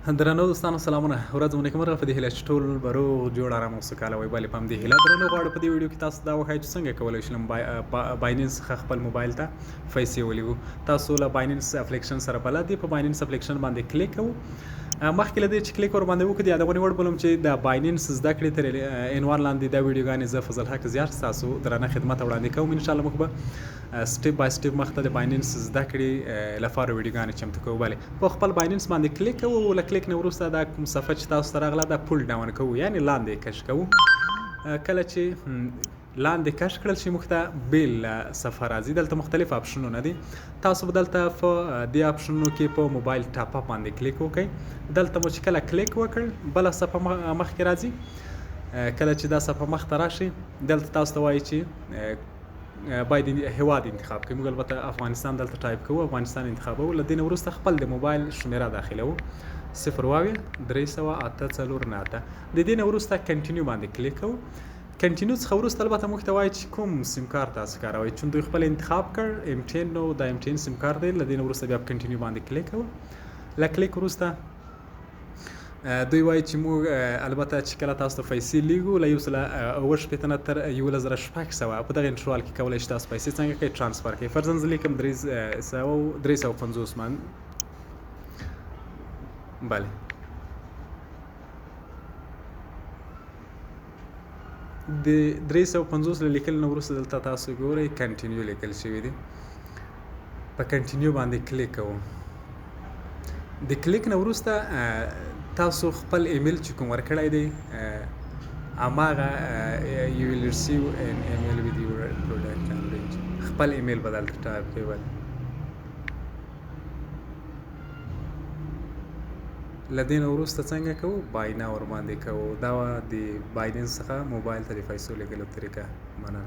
درنو دوستانو سلامونه، ورځ مو نیکمرغه. په دې هیله چې ټول به روغ جوړ، ارام او سوکاله وئ. بلې، په همدې هیله درنو غواړو په دې ویډیو کې تاسو دا وښایو چې څنګه کولی شئ له بایننس څخه خپل موبایل ته پیسې ولیږو. تاسو له بایننس اپلیکیشن سره بلد دي. په بایننس اپلیکیشن باندې کلیک کوو. مخکې له دې چې کلیک ور باندې وکړو، د یادونې وړ بولم چې د بایننس زده کړې تر عنوان لاندې دا ویډیوګانې زه فضل حق زیار ستاسو درانه خدمت وړاندې کوم. ان شاء الله موږ به step by step مخته د بایننس زده کړې لپاره ویډیوګانې چمتو کوو. بله، په خپل بایننس باندې کلیک کوو. له کلیک نه وروسته دا کوم صفحه چې تاسو ته راغله، دا pull down کوو، یعنی لاندې کش کوو. کله چې لاندې کش کړل شي، موږ ته بیل صفحه راځي. دلته مختلف آپشنونه دي. تاسو به دلته په دې آپشنونو کې په mobile top up باندې کلیک وکړئ. دلته مو چې کله کلیک وکړ، بله صفحه مخکې راځي. کله چې دا صفحه مخته راشي، دلته تاسو ته وایي چې باید هیواد انتخاب کړئ. موږ البته افغانستان دلته ټایپ کوو، افغانستان انتخابوو. له دې نه وروسته خپل د موبایل شمیره داخلوو، 0 300 84 9 8. د دې نه وروسته continue باندې کلیک کوو. continue څخه وروسته البته موږ ته وایي چې کوم سیم کارت تاسو کاروئ. چون دوی خپل انتخاب کړ ام ټي ان، نو دا ام ټي ان سیم کارت دی. له دې نه وروسته بیا continue باندې کلیک کوو. له کلیک وروسته دوی وایي چې موږ البته چې کله تاسو ته پیسې لیږو، له 167 نه تر 1600 په دغه interval کې کولی شئ تاسو پیسې څنګه کوئ transfer کوئ. فرضاً زه لیکم 300، 350 من. بله، د 350 له لیکلو نه وروسته دلته تاسو ګورئ continue لیکل شوی دی. په continue باندې کلیک کوو. د کلیک نه وروسته تاسو خپل ایمیل چې کوم ورکړی دی هماغه، you will receive an email with your product range، خپل ایمیل به دلته ټایپ کوئ. بله، له دې نه وروسته څنګه کوو؟ buy now ور باندې کوو. دا د بایننس څخه موبایل ته د پیسو لېږلو طریقه. مننه.